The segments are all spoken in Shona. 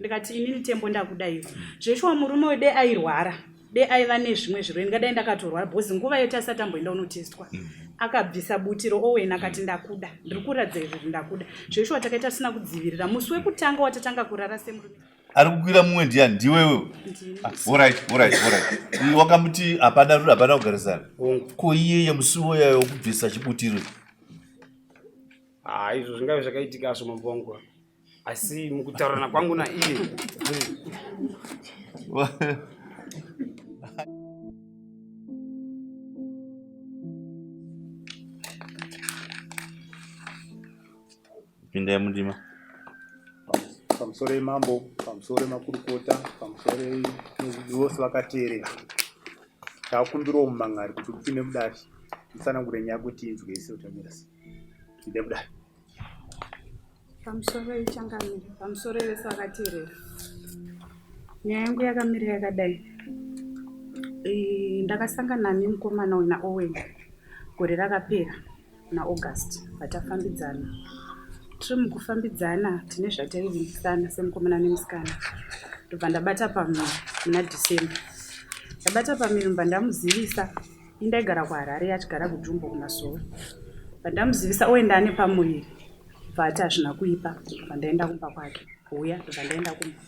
Ndikati inini Tembo ndakuda iwe. Zveshuwa murume uyu dei airwara, dei aiva nezvimwe zvirwere ndingadai ndakatorwara because nguva iyo tasati tamboenda unotestwa. Akabvisa butiro Owen akati ndakuda. Ndiri kuratidza izvi kuti ndakuda. Zveshuwa takaita tisina kudzivirira. Musi wekutanga watatanga kurara semurume. Ari kukwira mumwe ndiani? Ndiwewe. Ndini. Alright, alright, alright. Iwe wakamuti hapana rudo, hapana kugarisana. Ko iyeye musi uya wekubvisa chibutiro. Ah, izvo zvingave zvakaitika azvo mambo wangu. Asi mukutaurana kwangu naiye. Pindai mundima. Pamusoro mambo, pamusoro makurukota, pamusoro vose vakateerera. Takumbirawo mumangari kuti upinde mudare utsanangure nyaya kuti inzwe ise utamira sei. Pinde mudare. Pamusoro ichangamire, pamusoro vese vakateerera. Nyaya yangu yakamira yakadai. Ndakasangana nemukomana uyu naOwen gore rakapera muna August vatafambidzana. Tiri mukufambidzana tine zvataivimbisana semukomana nemusikana. Ndobva ndabata pamuviri muna December. Ndabata pamuviri ndobva ndamuzivisa. Ini ndaigara kuHarare iye achigara kuJumbo kuMasowe. Ndobva ndamuzivisa oenda ane pamuviri. Bva ati hazvina kuipa. Ndobva ndaenda kumba kwake. Huya ndobva ndaenda kumba.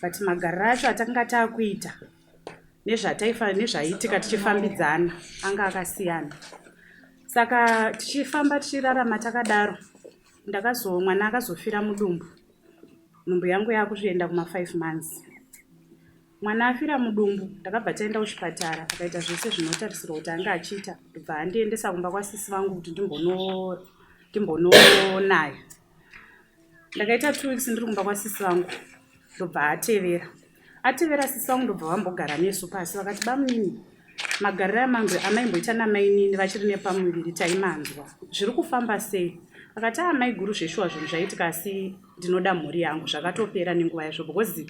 But magariro acho atakanga taakuita nezvataifa nezvaiitika tichifambidzana anga akasiyana. Saka tichifamba tichirarama takadaro ndakazo mwana akazofira mudumbu. Nhumbu yangu yakuenda kuma 5 months. Mwana afira mudumbu ndakabva taenda kuchipatara akaita zvese zvinotarisirwa kuti ange achiita ndobva andiendesa kumba kwasisi vangu kuti ndimbononaya. Ndakaita 2 weeks ndiri kumba kwasisi vangu ndobva atevera. Atevera sisi vangu ndobva vambogara nesu pasi vakati bamunini magariro amaimboita namainini vachiri nepamuviri taimanzwa zviri kufamba sei. Vakati ah maiguru zveshuwa zvinhu zvaitika asi ndinoda mhuri yangu zvakatopera nenguva yazvo because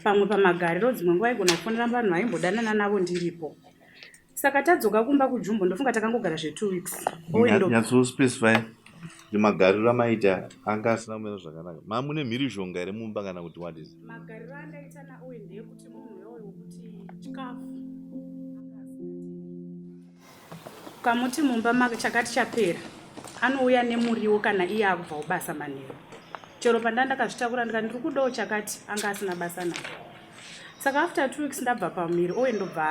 pamwe pamagariro dzimwe nguva aigona kufonera vanhu vaimbodanana navo ndiripo. Saka tadzoka kumba kuJumbo ndofunga takangogara zve 2 weeks. Nyatso specify kuti magariro amaita anga asina kumira zvakanaka. Mamune mhirizhonga here mumba kana kuti what is? Magariro andaita naOwen ndeyekuti munhu uyoyo wekuti chikafu ukamuti mumba chakati chapera anouya nemuriwo kana iye akubva kubasa manheru. Chero panda ndakazvitakura ndikati ndiri kudawo chakati anga asina basa nazvo. Saka after 2 weeks ndabva pamuviri Owen ndobva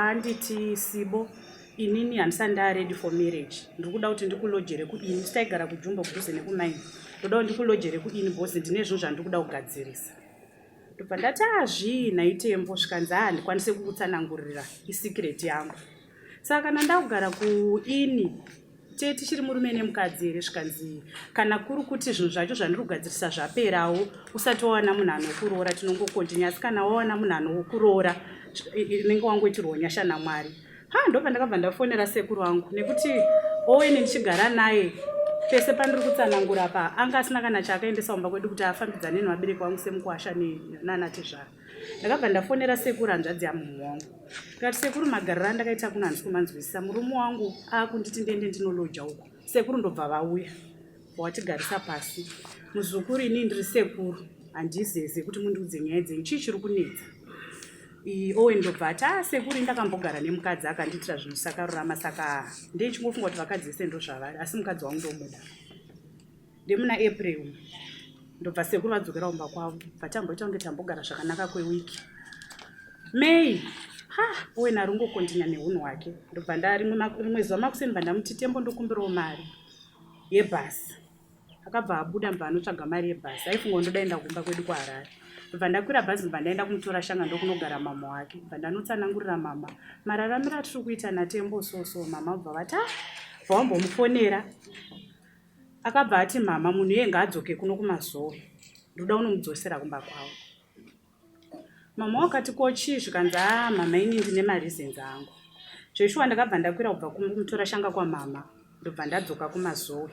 anditi Sibo inini handisati ndaa ready for marriage ndiri kuda kuti ndikulojere kuini sitaigara kujumbo kudhuze nekumaini ndoda kuti ndikulojere kuini because ndine zvinhu zvandiri kuda kugadzirisa. Ndobva ndati azvii nhai Tembo zvikanzi haa handikwanise kukutsanangurira isecret yangu. Saka kana ndakugara kuini te tichiri murume nemukadzi here zvikanzi kana kuri kuti zvinhu zvacho zvandiri kugadzirisa zvaperawo usati wawana munhu anokuroora tinongokontinya asi kana wawana munhu anokuroora unenge wangoitirwa nyasha naMwari. Ha ndobva ndakabva ndafonera sekuru vangu nekuti Owen ndichigara naye pese pandiri kutsanangura pa anga asina kana chaakaendesa kumba kwedu kuti afambidzane nevabereki vangu semukwasha nanatezvara. Ndakabva ndafonera sekuru hanzvadzi yamumhu wangu ndikati sekuru magariro andakaita kuno handisi kumanzwisisa murume wangu akunditi ndiende ndinoloja uko. Sekuru ndobva vauya watigarisa pasi muzukuru ini ndiri sekuru handizeze kuti mundiudze nyaya dzenyu chii chiri kunetsa. Owen ndobva ati ah sekuru ndakambogara nemukadzi akandiitira zvinhu zvisakarurama saka ndichingofunga kuti vakadzi vese ndozvavari asi mukadzi wangu ndomuda. Ndemuna April ndobva sekuru vadzokera kumba kwavo bva tamboita kunge tambogara zvakanaka kwewiki. May ha Owen ari kungokontinya nehunhu hwake ndobva ndarimwe zuva makuseni bva ndamuti Tembo ndokumbirawo mari yebhasi. Akabva abuda ndobva anotsvaga mari yebhasi aifunga kuti ndoda enda kumba kwedu kuHarare. Ndobva ndakwira bhazi ndobva ndaenda kumutora shanga ndokunogara mama wake. Ndobva ndanotsanangurira mama mararamiro atiri kuita naTembo so so mama vobva vati ah bva wambomufonera. Akabva ati mama munhu iye ngaadzoke kuno kuMazowe ndoda kunomudzosera kumba kwavo. Mama wakati ko chii zvikanzi haa mama ini ndine mareasons angu. Zveshuwa ndakabva ndakwira kubva kumutora shanga kwamama ndobva ndadzoka kuMazowe.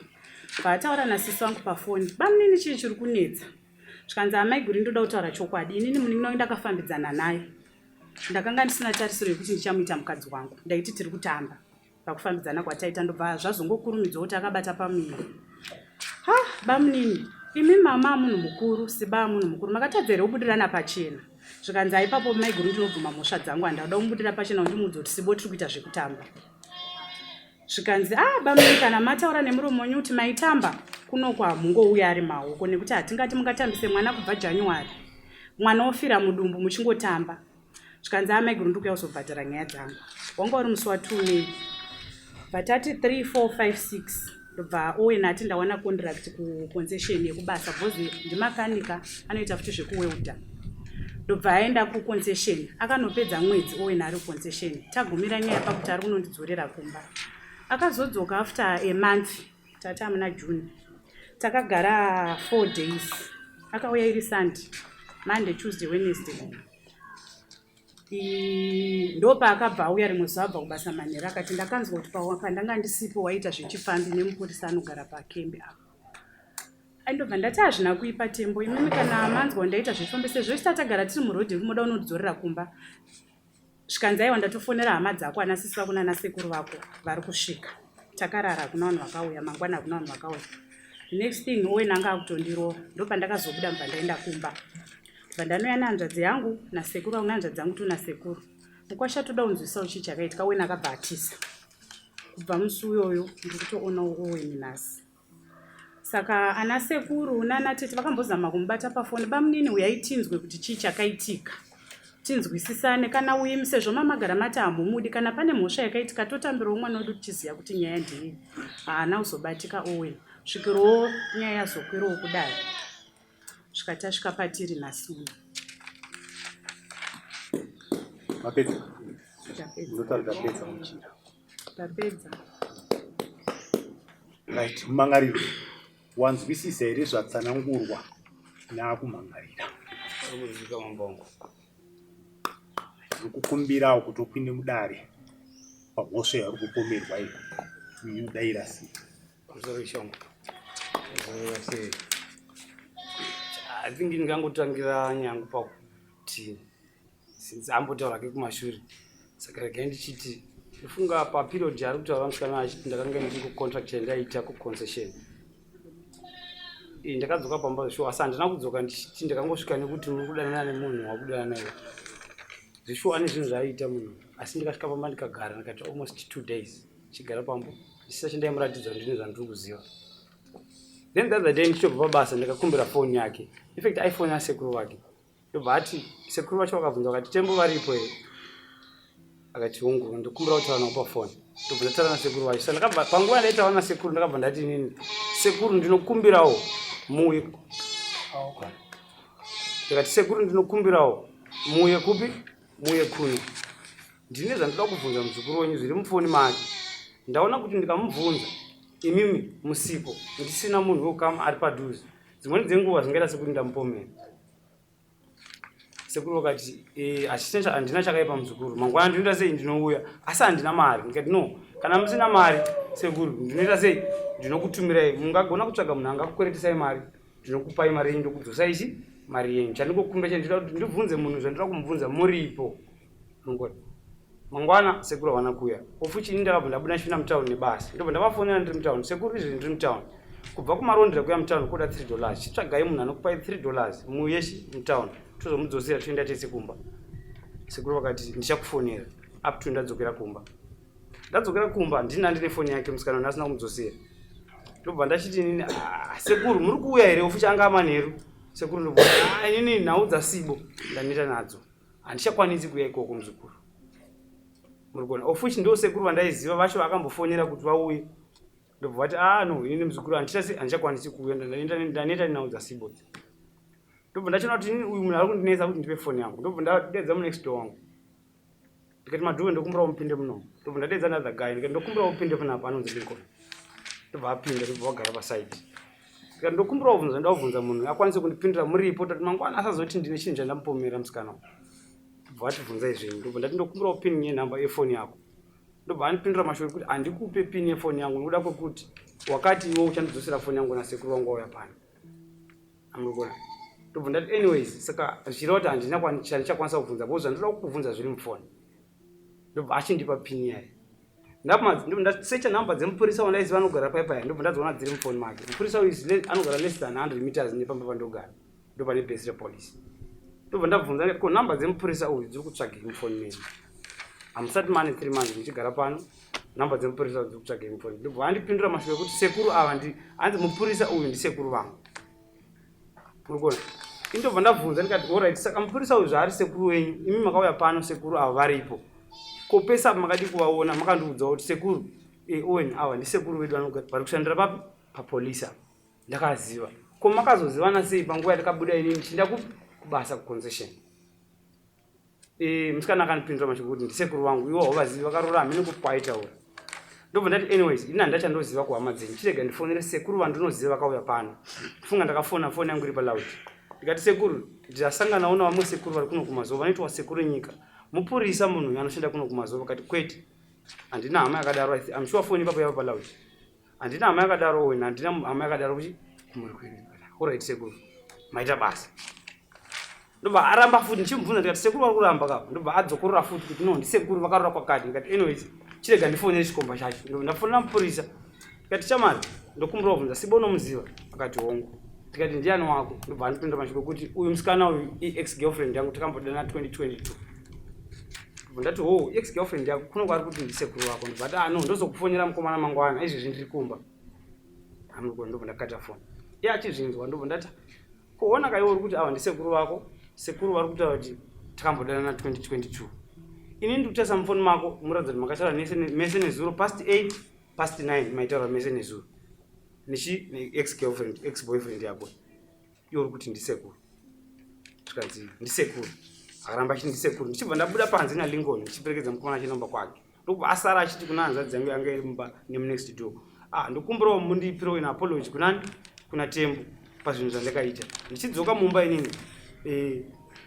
Bva ataura nasisi vangu pafoni bamunini chii chiri kunetsa? Zvikanzi amaiguru ndoda kutaura chokwadi inini munin'ina wenyu ndakafambidzana naye. Ndakanga ndisina tarisiro yekuti ndichamuita mukadzi wangu ndaiti tiri kutamba. Pakufambidzana kwataita ndobva zvazongokurumidzwa kuti akabata pamuviri. Ha bamunini. Imi mama munhu mukuru, Siba munhu mukuru, makatadza here kubudirana pachena? Zvikanzi aipapo maiguru ndinobvuma mhosva dzangu, handauda kumubudira pachena undimuudza kuti Sibo tiri kuita zvekutamba. Zvikanzi ah bamuni kana mataura nemuromo wenyu kuti maitamba kunoku hamungouya ari maoko nekuti hatingati mungatambise mwana kubva January mwana ofira mudumbu muchingotamba. Zvikanzi ah maiguru ndiri kuuya kuzobhadhara nyaya dzangu. Wanga uri musi wa 2 May. Bva tati 3 4 5 6 ndobva Owen ati ndawana contract kuconcession yekubasa because ndimakanika anoita futi zvekuwelda. Ndobva aenda kuconcession akanopedza mwedzi Owen ari kuconcession. Tagumira nyaya pakuti ari kunondidzorera kumba. Akazodzoka after a month tati amuna June. Takagara 4 days. Akauya iri Sunday, Monday, Tuesday, Wednesday. Ndopaakabva auya rimwe zuva abva kubasa manheru akati ndakanzwa kuti pandanga ndisipo waiita zvechipfambi nemupurisa anogara pakembi apo. Ndobva ndati hazvina kuipa Tembo, imimi kana manzwa ndaita zvechipfambi sezvo isu tatagara tiri murodhi mumoda unondidzorera kumba. Zvikanzi aiwa ndatofonera hama dzako ana sisi vako nana sekuru vako vari kusvika. Takarara hakuna vanhu vakauya, mangwana hakuna vanhu vakauya. Next thing Owen anga akutondirova ndopandakazobuda mubva ndaenda kumba. Bva ndanouya nehanzvadzi yangu nasekuru vangu nehanzvadzi yangu tu nasekuru. Mukwasha toda kunzwisa chii chakaitika Owen akabva atiza. Kubva musi uyoyo ndiri kutoonawo Owen nhasi. Saka ana sekuru nana tete vakambozama kumubata pafoni, bamunini uyai tinzwe kuti chii chakaitika. Tinzwisisane kana uyu sezvo mamagara mati hamumudi kana pane mhosva yakaitika totambirawo mwana wedu tichiziva kuti nyaya ndeiyi. Haana kuzobatika Owen svikirawo nyaya yazokwirawo kudai. Svika tasvika patiri nhasi uno. Mapedza? Ndinotaura tapedza muchira. Tapedza. Right, mumangariro. Wanzwisisa here zvatsanangurwa naakumangarira? Kuzika mambongo. Ndiri kukumbirawo kuti upinde mudare pamhosva yauri kupomerwa iyi. Uyidaira sei? Pamusoro ishongo. Sei? I think ndingangotangira nyangu pakuti since ambotaura ke kumashure saka regai ndichiti ndofunga paperiod yaari kutaura musikana achiti ndakanga ndiri kucontract yandaiita kuconcession ndakadzoka pamba zvishuwa asi handina kudzoka ndichiti ndakangosvika nekuti uri kudanana nemunhu wakudanana naye zvishuwa ane zvinhu zvaaiita munhu asi ndikasvika pamba ndikagara ndikaita almost 2 days chigara pamba ndisisa chandaimuratidza ndine zvandiri kuziva. Then the other day ndichitobva pabasa ndikakumbira foni yake. In fact iPhone yasekuru vake. Ndobva ati sekuru vacho vakabvunza vakati Tembo varipo here? Akati hongu ndikumbira kutaura navo pafoni. Ndobva ndataura nasekuru vacho. Saka ndakabva panguva yandaitaura nasekuru ndakabva ndati inini sekuru ndinokumbirawo muuye. Ndikati sekuru ndinokumbirawo muuye kupi? Muuye kuno. Ndine zvandinoda kubvunza muzukuru wenyu zviri mufoni make. Ndaona kuti ndikamubvunza imimi musipo ndisina munhu wekukama ari padhuze dzimweni dzenguva zvingaita sekuti ndamupomera. Sekuru vakati eh, handina chakaipa muzukuru, mangwana ndinoita sei ndinouya asi handina mari. Ndikati no, kana musina mari sekuru ndinoita sei ndinokutumirai, mungagona kutsvaga munhu angakukweretisai mari ndinokupai mari yenyu ndokudzosai ichi mari yenyu. Chandingokumbira chandinoda kuti ndibvunze munhu zvandinoda kumubvunza muripo. Mangwana. Mangwana sekuru havana kuuya. Ofuchi ini ndakabva ndabuda ndichipinda mutown nebasa. Ndobva ndavafonera ndiri mutown. Sekuru izvi ndiri mutown. Kubva kumarondera kuya mutown koda 3 dollars. Chitsvagai munhu anokupai 3 dollars muuye chi mutown. Tozomudzosera toenda tese kumba. Sekuru vakati ndichakufonera up to ndadzokera kumba. Ndadzokera kumba ndini ndine foni yake musikana uyu asina kumudzosera. Ndobva ndachiti inini ah, sekuru muri kuuya here ofuchi anga amanheru. Sekuru ndobva ah, inini nhau dzasibo ndaneta nadzo. Handichakwanisi kuuya ikoko muzukuru. Muri kuona of which ndo sekuru vandaiziva vacho vakambofonera kuti vauye. Ndobva vati ah no inini muzukuru handichakwanisi kuuya ndaneta nenhau dzasibo. Ndobva ndachiona kuti inini uyu munhu ari kundinetsa kuti ndipe foni yangu. Ndobva ndadeedza munext door wangu. Ndikati madhuwe ndokumbira mupinde muno. Ndobva ndadeedza another guy ndikati ndokumbira upinde panapa anonzi Lincoln. Ndobva apinda ndobva vagara paside. Ndikati ndokumbira kubvunza ndabvunza munhu akwanise kundipindura muripo toti mangwana asazoti ndine chinhu chandamupomera musikana uyu. Ndobva vatibvunza izvenyu ndobva ndati ndokumbira pin yenhamba yefoni yako. Ndobva andipindura mashoko ekuti handikupe pin yefoni yangu nekuda kwekuti wakati iwe uchandidzosera foni yangu nasekuru vangu vauya pano. Amurikuona? Ndobva ndati anyways saka zvichireva kuti handina chandichakwanisa kubvunza because zvandinoda kukubvunza zviri mufoni. Ndobva achindipa pin yayo. Ndasecha nhamba dzemupurisa wandaiziva anogara pai paya, ndobva ndadziona dziri mufoni make. Mupurisa uyu anogara less than 100 meters nepamba pandogara, ndobva nebhesi repolice. Ndobva ndabvunza ndikati, ko nhamba dzemupurisa uyu dziri kutsvagei mufoni menyu? Hamusati mane 3 months muchigara pano, nhamba dzemupurisa dziri kutsvagei mufoni? Ndobva andipindura mashoko ekuti sekuru ava ndi hanzi mupurisa uyu ndisekuru vangu. Murikuona? Indobva ndabvunza ndikati, alright, saka mupurisa uyu zvaari sekuru wenyu, imi makauya pano sekuru ava varipo, ko pese apa makadii kuvaona? Makandiudzawo kuti sekuru Owen ava ndisekuru vedu vari kushandira papi papolice apa. Ndakaziva. Ko makazozivana sei panguva yatakabuda inini ndichienda kubasa kuconcession? Musikana akandipindura mashoko kuti ndisekuru vangu, iwo hauvazivi, vakarora hamene kukwaitaura. Ndobva ndati anyways, ini handachandoziva kuhama dzenyu, chirega ndifonere sekuru vandinoziva vakauya pano. Funga ndakafona, foni yangu iri paloud, ndikati sekuru, ndasanganawo navamwe sekuru vari kuno kumazuva vanoitwa sekuru nyika, mupurisa munhu uyu anoshanda kuno kumazuva. Vakati kwete, handina hama yakadaro. I'm sure foni ipapo yava paloud. Handina hama yakadaro wena, handina hama yakadaro kuchi kumuri kwedu. Alright sekuru, maita basa. Ndobva aramba futi, ndichimubvunza ndikati sekuru vari kuramba ka, ndobva adzokorora futi kuti no, ndisekuru vakarora kwakati. Ndikati anyways, chirega ndifonere chikomba chacho. Ndobva ndafonera mupurisa, ndikati chamari, ndokumbira kubvunza, Sibo unomuziva? Akati hongu. Ndikati ndiani wako? Ndobva andipindura mashoko ekuti uyu musikana uyu iex girlfriend yangu, takambodana 2022. Ndobva ndati ho, ex girlfriend yako kuno kwaari kuti ndisekuru wako? Ndobva ati ah no, ndozokufonera mukomana mangwana, izvezvi ndiri kumba. Amurikuona? Ndobva ndakata foni, iye achizvinzwa. Ndobva ndati kuona kaiwe uri kuti ava ndisekuru vako, sekuru vari kutaura kuti takambodanana 2022, ini ndiri kutarisa mufoni mako muratidza kuti makataura mese nezuro past 8, past 9, maitaura mese nezuro nechi ex girlfriend, ex boyfriend yako, iwe uri kuti ndisekuru. Zvikanzi ndisekuru, akaramba achiti ndisekuru. Ndichibva ndabuda panze naLincoln, ndichiperekedza mukomana achinomba kwake, ndokubva asara achiti kuna hanzvadzi yangu yanga iri mumba nemunext door, ah, ndokumbirawo mundipirewo in apology kunani, kuna Tembo pazvinhu zvandakaita. Ndichidzoka mumba inini,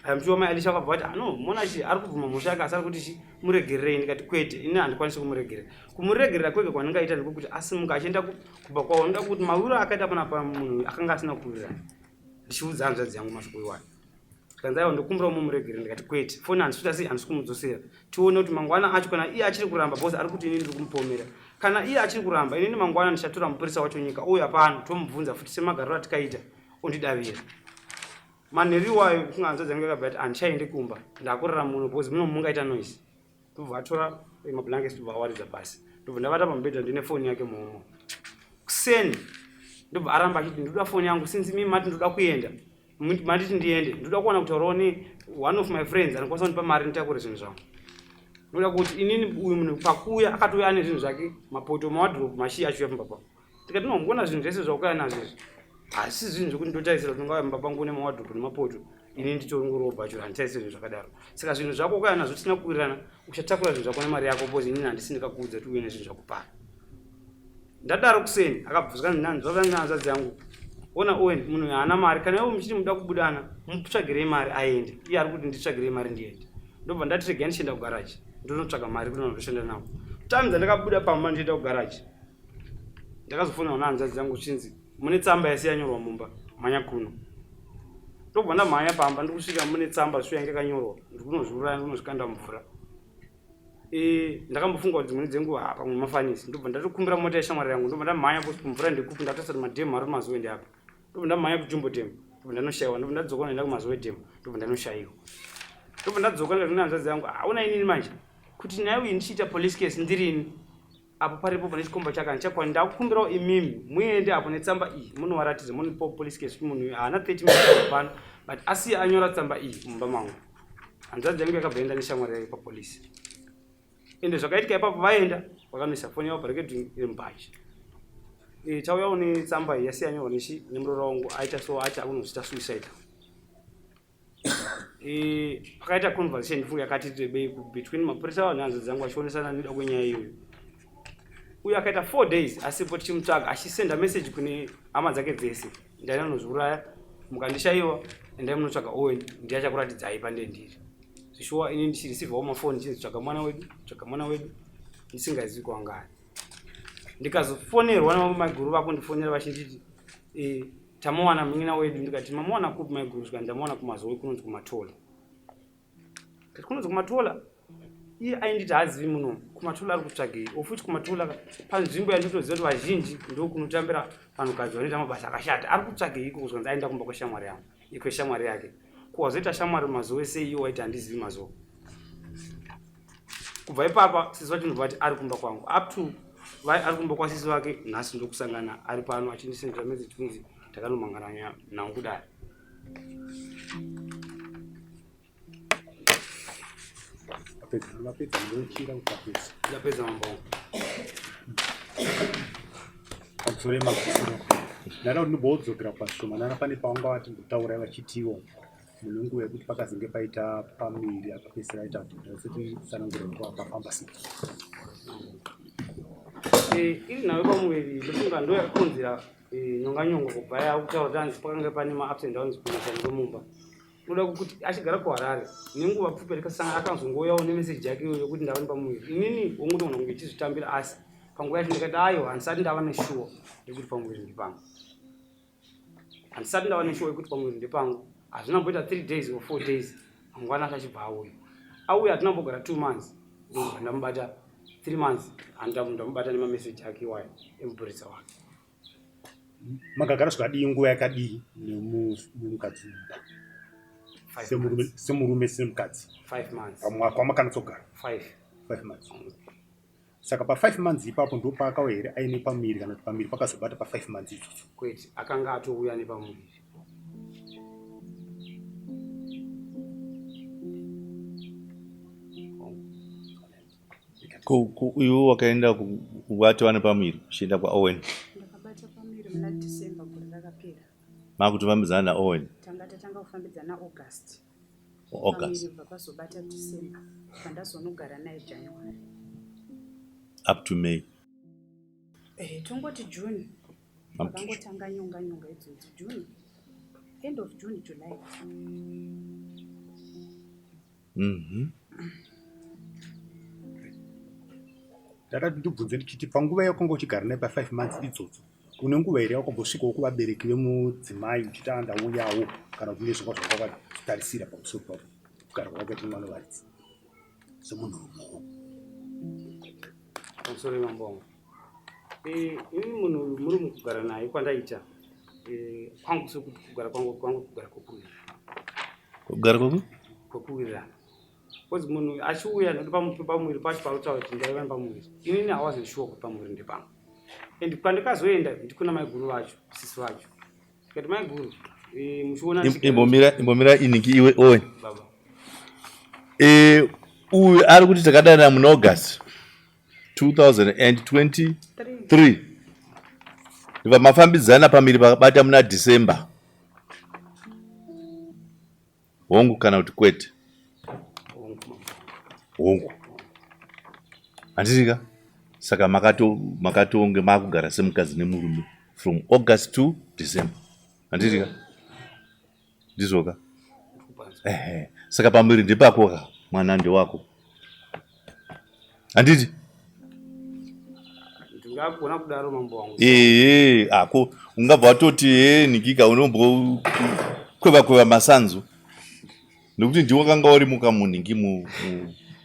I'm sure mai Alisha vakabva vati, ah, no, mona chi ari kubvuma mhosva yake, asi ari kuti chi muregererei. Ndikati kwete, ini handikwanisi kumuregerera. Kumuregerera kwega kwandingaita ndikokuti asimuka achienda kumba kwavo. Ndoda kuti mawiro akaita panapa munhu akanga asina kuwirirana. Ndichiudza hanzvadzi yangu mashoko iwayo, zvikanzi aiwa, ndokumbirawo mumuregerere. Ndikati kwete, foni handisi kuita sei, handisi kumudzosera. Tione kuti mangwana acho kana iye achiri kuramba, because ari kuti inini ndiri kumupomera, kana iye achiri kuramba, inini mangwana ndichatora mupurisa wacho nyika ouya pano, tomubvunza futi semagariro atikaita, ondidavira. Manheru iwayo kunga hanzvadzi yangu yakabva yati handichaendi kumba, ndakurara muno because muno mungaita noise. Ndobva atora mablankets, ndobva awaridza pasi, ndobva ndavata pamubhedha ndine foni yake muhomwe. Kuseni ndobva aramba achiti ndoda foni yangu, since mimi mati ndoda kuenda, manditi ndiende, ndoda kuwana kutaurawo ne one of my friends anokwanisa kundipa mari nditakure zvinhu zvangu. Ndoda kuti inini uyu munhu pakuuya akatouya ane zvinhu zvake, mapoto, mawadrobe, mashii, achiuya pamba pangu. Tikati no, mukuona zvinhu zvese zvaukuya nazvo izvi hasi zvinhu zvekuti ndotarisira kuti ungauya mumba pangu nemawadrobe nemapoto, ini nditorongorowo bhachura, handitarisire zvinhu zvakadaro. Saka zvinhu zvako ukauya nazvo tisina kuwirirana, uchatakura zvinhu zvako nemari yako, because inini handisi ndikakuudza kuti uye nezvinhu zvako pano. Ndadaro kuseni akabvuzwa nanzvadzi yangu, ona Owen, munhu haana mari, kana ivo muchiti muda kubudana mutsvagirei mari aende, iye ari kuti nditsvagirei mari ndiende. Ndobva ndati regai ndichienda kugaraji ndonotsvaga mari kuti ndoshanda navo. Time dzandakabuda pamba ndichienda kugaraji, ndakazofonera nahanzvadzi dzangu zvichinzi mune tsamba yasi yanyorwa mumba, mhanya kuno. Ndobva ndamhanya pamba, ndikusvika mune tsamba shuwa yange yakanyorwa, ndikunozviuraya, ndikunozvikanda mvura. Ndakambofunga kuti dzimweni dzenguva pamwe mafanisi. Ndobva ndatokumbira mota yeshamwari yangu, ndobva ndamhanya kuti kumvura ndekupi, ndatarisa kuti madhemu ari mazuva ndeapa. Ndobva ndamhanya kujumbo dam, ndobva ndanoshayiwa. Ndobva ndadzoka ndaenda kumazuva dam, ndobva ndanoshayiwa. Ndobva ndadzoka ndikati kune hanzvadzi yangu, aona inini manje kuti nyaya iyi ndichiita police case ndirini apo paripo pane chikomba chake handichakwani, ndakukumbirawo imimi muende apo netsamba iyi munovaratidza, munopa police case kuti munhu uyu haana 30 minutes pano, but asiye anyora tsamba iyi mumba mangu. Hanzvadzi yangu yakabva enda neshamwari yake papolisi, ende zvakaitika ipapo, vaenda vakanoisa foni yavo parekedhi iri mubhachi. Tauyawo netsamba iyi yasiya yanyorwa nechi nemuroora wangu, aita so ati akunozviita suicide. Pakaita conversation ndifunga yakati rebei between mapurisa avo nehanzvadzi dzangu, vachionesana neda kwenyaya iyoyo. Uyo akaita 4 days asipo, tichimutsvaga, achisenda message kune hama dzake dzese, ndaenda nozviuraya, mukandishayiwa endai munotsvaga Owen, ndiye achakuratidzai pandee ndiri. Zvishuwa ini ndichireceivawo mafoni chinzi tsvaga mwana wedu, tsvaga mwana wedu, ndisingazivi kwangari. Ndikazofonerwa namaiguru vakundifonera vachinditi tamuwana munin'ina wedu. Ndikati mamuwana kupi maiguru? Zvikanzi ndamuwana kumazowe kunonzi kumatola. Ndikati kunonzi kumatola? Iye ainditi haazivi muno kumatula ari kutsvagei, of which kumatula panzvimbo yandinotoziva kuti vazhinji ndokunotambira vanhukadzi vanoita mabasa akashata. Ari kutsvagei iko kuzonzi aenda kumba kweshamwari yangu, kweshamwari yake. Ko wazoita shamwari mazuva ese iwo waiti handizivi mazuva. Kubva ipapa sisi vacho ndobva vati ari kumba kwangu up to ari kumba kwasisi vake nhasi ndokusangana ari pano achindisendera message kunzi takanomangana nhau kudare. Mapedza ndochira kutapedza. Ndapedza mambo. Pamusoro yemakusiro. Ndada kuti ndimbodzokera pashoma nana pane pavanga vati mbotaura vachitiwo mune nguva yekuti pakazenge paita pamiri akapedzisira aita kuti tsanangura kuti akafamba sei. Eh, iri nhau yepamuviri ndofunga ndo yakakonzera eh, nyonganyonga kubva yakutaura kuti hanzi pakanga pane maups and downs kumashandiro kwemumba. Unoda kuti achigara kuHarare nenguva pfupi yatikasangana akazongouyawo nemeseji yake iyoyo yekuti ndava nepamuviri. Inini wongotogona kunge ichizvitambira asi panguva yacho ndikati aiwa handisati ndava neshuwa yekuti pamuviri ndepangu. Handisati ndava neshuwa yekuti pamuviri ndepangu. Hazvina kumboita 3 days or 4 days mangwana acho achibva auya. Auya hatina kumbogara 2 months ndobva ndamubata 3 months ndamubata nemameseji ake iwayo emupurisa wake. Makagara zvakadii nguva yakadii nemukadzi mumba? Semurume semukadzi. 5 months. Pamwaka wamakanyatsogara? 5. 5 months. Saka pa 5 months ipapo ndopaakauya here aine pamuviri kana kuti pamuviri pakazobata pa 5 months idzodzo? Kwete, akanga atouya nepamuviri. Ko iwe wakaenda kubatwa nepamuviri uchienda kwaOwen? Ndakabata pamuviri muna December gore rakapera. Makutofambidzana naOwen? Tanga tatanga kufambidzana August. August. Pamuviri kubva pazobata December pandazonogara naye January. Up to May. Eh, tongoti June. Pakangotanga nyonga nyonga idzodzo June. End of June, July. Ndakati ndibvunze ndichiti panguva yakwanga uchigara naye pa5 months idzodzo une nguva here yakambosvikawo kuvabereki vemudzimai uchiti ah ndauyawo kana kuti nezvimwe zvawakatarisira pamusoro pavo kugara kwawakaita mwana varidzi semunhurumewo? Pamusoro pemambo wangu. Eh, ini munhu uyu muri mukugara naye kwandaita eh, kwangu sekuti kugara kwangu kwangu kugara kwokuwirirana. Kugara kwoku? Kwokuwirirana. Because munhu achiuya nekuti pamuviri pacho parikutaura kuti ndaiva nepamuviri. Inini I wasn't sure kuti pamuviri ndepangu. And pandikazoenda ndikuna maiguru vacho, sisi vacho. Ndikati maiguru, eh, muchiona imbomira imbomira iniki iwe Owen. Baba. Eh, uyu ari kuti takadanana muna August 2023. Ndibva mafambidzana pamiri pakabata muna December. Hongu kana kuti kwete? Hongu. Handitika? Saka makatonge makugara semukadzi nemurume from August to December. Handitika? Ndizvoka? Ehe. Saka pamuviri ndepako ka, mwana ndewako. Handiti? Ndingagona kudaro mambo wangu. Ehe, ako ungabva watoti he nikika unombo kweva kweva masanzu. Nekuti ndiwe wakanga uri mukamunhingi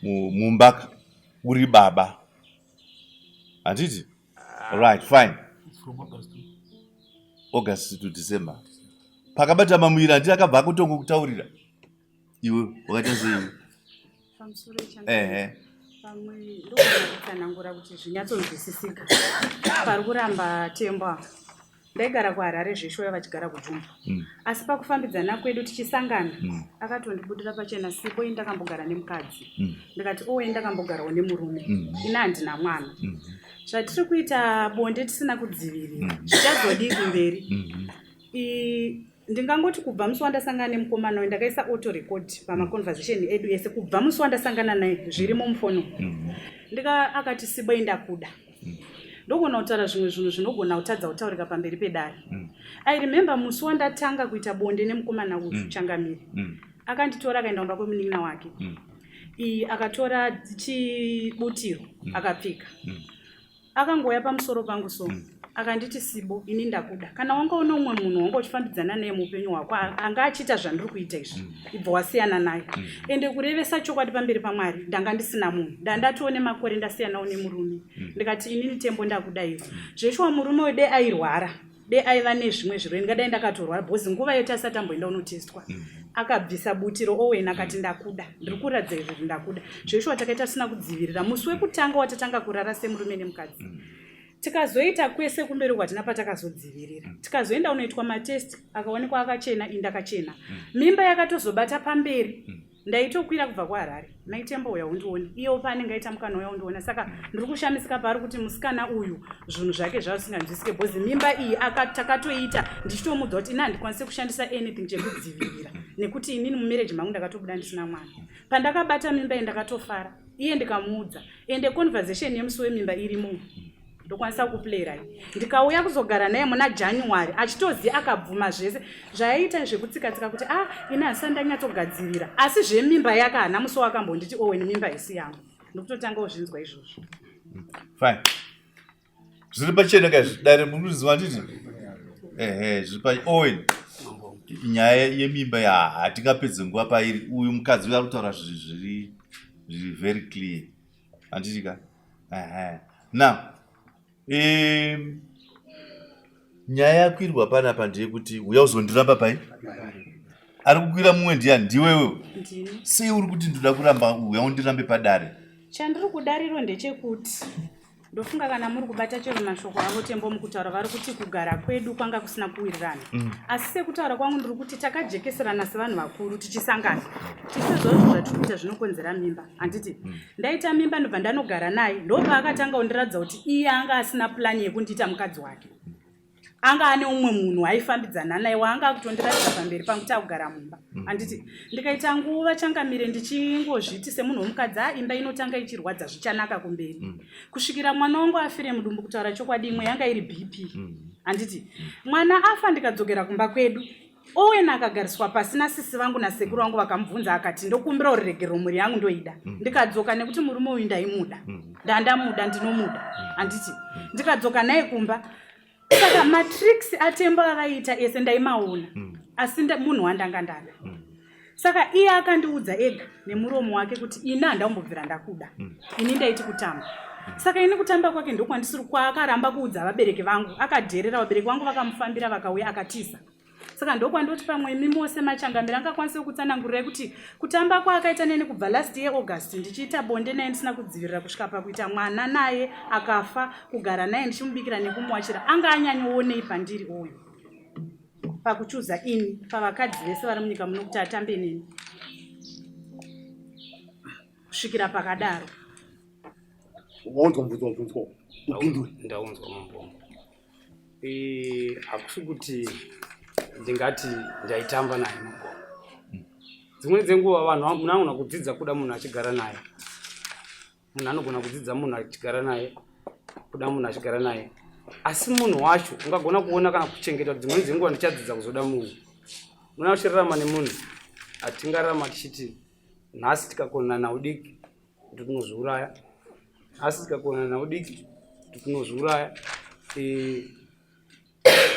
mumbaka uri baba. Handiti? Right, fine. August to December. Pakabata mamuviri handiti akabva akutongo kutaurira. Iwe wakaita sei? Pamusoro ehe. Pamwe ndokutsanangura kuti zvinyatsonzwisisika. Pari kuramba Tembo apa. Ndaigara kuHarare zveshuwa vachigara kuJumbo. Asi pakufambidzana kwedu tichisangana akatondibudira pachena sipo ini ndakambogara nemukadzi. Ndikati owe ndakambogarawo nemurume. Ini handina mwana. Zvatiri kuita bonde tisina kudzivirira zvichazodii kumberi? Ndingangoti kubva musi wandasangana nemukomana uyu ndakaisa auto record pamaconversation edu ese kubva musi wandasangana naye zvirimo mufoni. Ndika akati sibo ndakuda. Ndogona kutaura zvimwe zvinhu zvinogona kutadza kutaurika pamberi pedare. I remember musi wandatanga kuita bonde nemukomana uyu Changamire. Akanditora akaenda kumba kwemunin'ina wake. Akatora chibutiro akapfeka. Akangouya pamusoro pangu so. Akanditi Sibo, ini ndakuda. Kana wanga une umwe munhu wanga uchifambidzana naye muupenyu hwako anga achiita zvandiri kuita izvi, ibva wasiyana naye. Ende kurevesa chokwadi pamberi paMwari, ndanga ndisina munhu. Ndandatiwo nemakore ndasiyanawo nemurume. Ndikati inini Tembo ndakuda iwe. Zveshuwa murume uyu dei airwara, dei aiva nezvimwe zvirwere, ndingadai ndakatorwara because nguva iyo tasati tamboenda unotestwa. Akabvisa butiro Owen akati ndakuda, ndiri kuratidza izvi kuti ndakuda. Zveshuwa takaita tisina kudzivirira. Musi wekutanga watatanga kurara semurume nemukadzi. Tikazoita kwese kumberi uko hatina patakazodzivirira. Tikazoenda unoitwa matest akaonekwa akachena, ini ndakachena. Mimba yakatozobata pamberi. Ndaitokwira kubva kuHarare. Mai Tembo uya undione. Iyewo paanenge aita mukana uya undiona. Saka ndiri kushamisika paari kuti musikana uyu zvinhu zvake zvasinganzwisike because mimba iyi takatoiita ndichitomuudza kuti ini handikwanise kushandisa anything chekudzivirira nekuti inini mumarriage mangu ndakatobuda ndisina mwana. Pandakabata mimba iyi ndakatofara. Iye ndikamuudza. Ende conversation yemusi wemimba irimo. Ndokwanisa kuplayera ndikauya kuzogara naye muna January achitoziva akabvuma zvese zvaiita zvekutsika-tsika kuti ah ini handisati ndanyatsogadzirira asi zvemimba yake haana musi wakambonditi Owen mimba isi yangu ndikutotangawo zvinzwa izvozvo. Fine. Zviri pachena ka izvi dare munoziva nditi? Ehe, zviri pa Owen. Nyaya yemimba ya hatingapedze nguva pairi. Uyu mukadzi uyu ari kutaura zviri zviri very clear. Handiti ka? Ehe. Now, nyaya yakwirwa panapa ndeyekuti uya uzondiramba pai? Ari kukwira mumwe ndiyani? Ndiwewe. Sei uri kuti ndoda kuramba uya undirambe padare? Chandiri kudariro ndechekuti ndofunga kana muri kubata chero mashoko avo Tembo mukutaura vari kuti kugara kwedu kwanga kusina kuwirirana. Asi sekutaura kwangu ndiri kuti takajekeserana sevanhu vakuru tichisangana tichiziva zvinhu zvatiri kuita zvinokonzera mimba handiti? Ndaita mimba ndobva ndanogara naye ndopaakatanga kundiratidza kuti iye anga asina plani yekundiita mukadzi wake. Anga ane umwe munhu waifambidzana naye waanga akutondiratidza pamberi pangu kuti akugara mumba handiti? Ndikaita nguva changamire ndichingozviti semunhu womukadzi a imba inotanga ichirwadza zvichanaka kumberi kusvikira mwana wangu afire mudumbu. Kutaura chokwadi imwe yanga iri BP handiti? Mwana afa ndikadzokera kumba kwedu. Owen akagariswa pasi nasisi vangu nasekuru vangu vakamubvunza akati ndokumbira ruregerero mhuri yangu ndoida. Ndikadzoka nekuti murume uyu ndaimuda. Ndandamuda ndinomuda handiti? Ndikadzoka naye kumba. Saka matricks aTembo avaiita ese ndaimaona asi munhu wandanga ndada. Saka iye akandiudza ega nemuromo wake kuti ini handaumbobvira ndakuda. Ini ndaiti kutamba. Saka ini kutamba kwake ndokwandisiri kwaakaramba kuudza vabereki vangu. Akadherera vabereki vangu vakamufambira vakauya akatiza. Saka ndokwandoti pamwe imi mose machangamire angakwanise kutsanangurirai kuti kutamba kwaakaita neni kubva last year August ndichiita bonde naye ndisina kudzivirira kusvika pakuita mwana naye akafa, kugara naye ndichimubikira nekumuwachira, anga anyanyoonei pandiri uyu pakuchuza ini pavakadzi vese vari munyika muno kuti atambe neni kusvikira pakadaro. Waunzwa mubvunzo wabvunzwa upindure. Ndaunzwa mambo. Hakusi kuti ndingati ndaitamba naye mambo. Dzimweni dzenguva vanhu munhu anogona kudzidza kuda munhu achigara naye. Munhu anogona kudzidza munhu achigara naye, kuda munhu achigara naye. Asi munhu wacho ungagona kuona kana kuchengeta kuti dzimweni dzenguva ndichadzidza kuzoda munhu. Munhu achirarama nemunhu hatingararama tichiti nhasi tikakonana udiki tinozviuraya, nhasi tikakonana udiki tinozviuraya.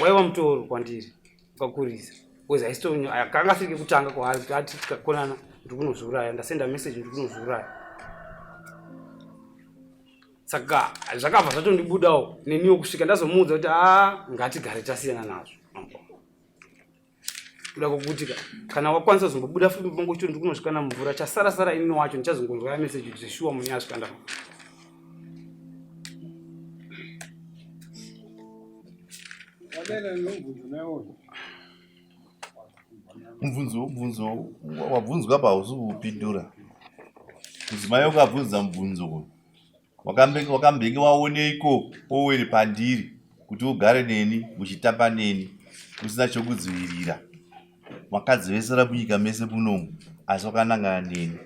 Waiva mutoro kwandiri ukakurisa because akanga asiri kekutanga kwaari kuti ati tikakonana ndikunozviuraya, ndasenda message ndikunozviuraya. Saka zvakabva zvatondibudawo neniwo kusvika ndazomuudza kuti a ngatigare tasiyana nazvo. Kuda kwokuti kana wakwanisa kuzombobuda futi mupongo chito ndikunosvika namvura chasara sara inini wacho ndichazongonzwa ya message kuti shuwa munhu asvika ndama. Mubvunzo wabvunzwa apa hausi kupindura. Mudzimai wakabvunza mubvunzo uyu. Wakambenge waoneiko Owen pandiri kuti ugare neni uchitamba neni usina chokudzivirira? Wakadzi vese vari munyika mese munomu asi wakanangana neni.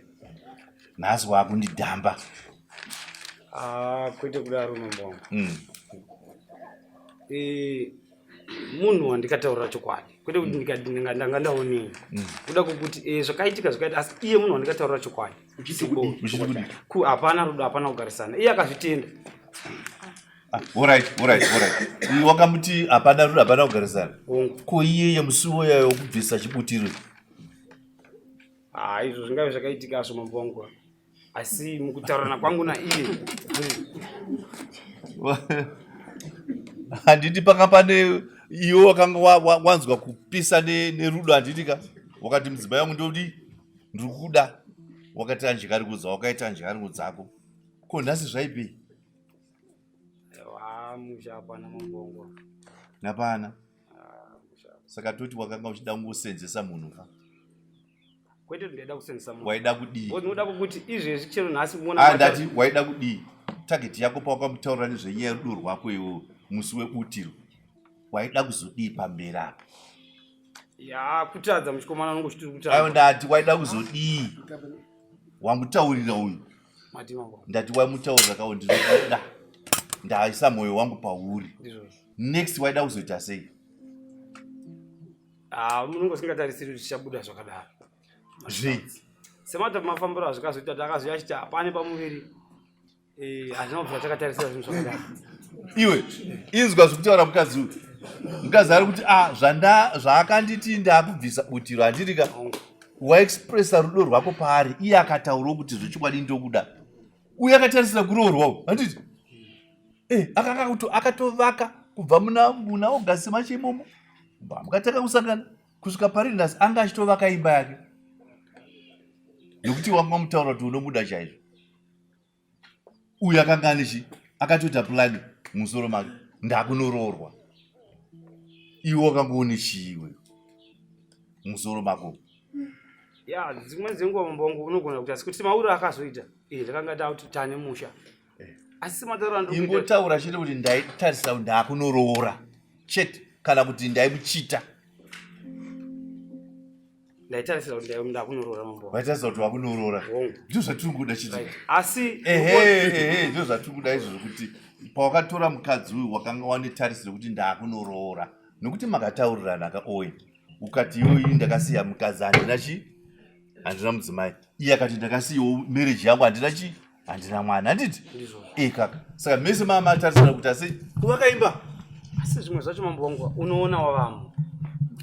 Nhasi wakundidhamba. Kwete kudaro mambo wangu. Munhu wandikataurira chokwadi kwete kuti ndanga ndaonei. Kuda kwokuti zvakaitika zvakaita asi iye munhu wandikataurira chokwadi. Hapana rudo, hapana kugarisana. Iye akazvitenda. Ah, alright, alright, alright. Iwe wakamuti hapana rudo hapana kugarisana. Ko iyeye musi uya wekubvisa chibutiro. Ah, izvo zvingave zvakaitika azvo mambo wangu. Asi mukutaurana kwangu naiye. Handiti panga pane iwe wakanga wanzwa kupisa nerudo handiti ka? Wakati mudzimai wangu ndodii? Ndiri kuda. Wakati andyarikudza, wakaita andyarikudza dzako. Ko nhasi zvaipei? Musha hapana mambo. Hapana. Ah, Saka toti wakanga uchida kungosenzesa munhu ka? Kwete kuti ndaida kusenzesa munhu. Waida kudii? Ndinoda kuti izvezvi chero nhasi muona. Ah, ndati waida kudii? Target yako pawakamutaurira nezvenyaya yerudo rwako iwe musi webutiro. Waida kuzodii pamberi apa? Ya, kutadza muchikomana unongo chitiri kutadza. Ayo ndati waida kuzodii? Wamutaurira uyu. Ndati wamutaurira kawo ndinokuda. Ndaisa moyo wangu pauri. Next waida kuzoita sei? Ah, munongo usingatarisiri kuti zvichabuda zvakadaro. Zvei? Semata mafambiro azvikazoita takazouya achiti hapane pamuviri. Eh, hazvina kubvira takatarisira zvinhu zvakadaro. Iwe, inzwa zvekutaura mukadzi uyu. Mukadzi ari kuti ah zvanda zvaakanditi ndakubvisa butiro handiti ka. Waexpressa rudo rwako paari iye akataurawo kuti zvechokwadi ndokuda. Uye akatarisira kuroorwawo handiti? Eh, akanga akatovaka kubva muna muna August macho imomo. Mukatanga kusangana kusvika pari nhasi anga achitovaka imba yake. Nekuti wanga wamutaura kuti unomuda chaizvo. Uyu akanga ane chi akatoita plan mumusoro make ndakunoroorwa. Iwe wakanga une chii iwe mumusoro mako? Ya, dzimweni dzenguva mambo wangu unogona kuti asi kuti mauro akazoita eh ndakanga ndakuti tane musha. Eh. Asi matauro andiri kuita Ingotaura chete kuti ndaitarisa kuti ndakunoroora chete kana kuti ndaimuchita. Ndaitarisira kuti ndakunoroora mambo. Waitarisira kuti wakunoroora. Ndizvo zvatiri kuda chete. Asi ehe ehe ndizvo zvatiri kuda izvozvo kuti pawakatora mukadzi uyu wakanga wane tarisiro kuti ndakunoroora nokuti makataurirana ka oye ukati iyoyi ndakasiya mukadzi handina chi handina mudzimai iye akati ndakasiyawo marriage yangu handina chi handina mwana handiti e kaka saka mese mamatarisira kuti asi kuvaka imba asi zvimwe zvacho mambo wangu unoona wavamo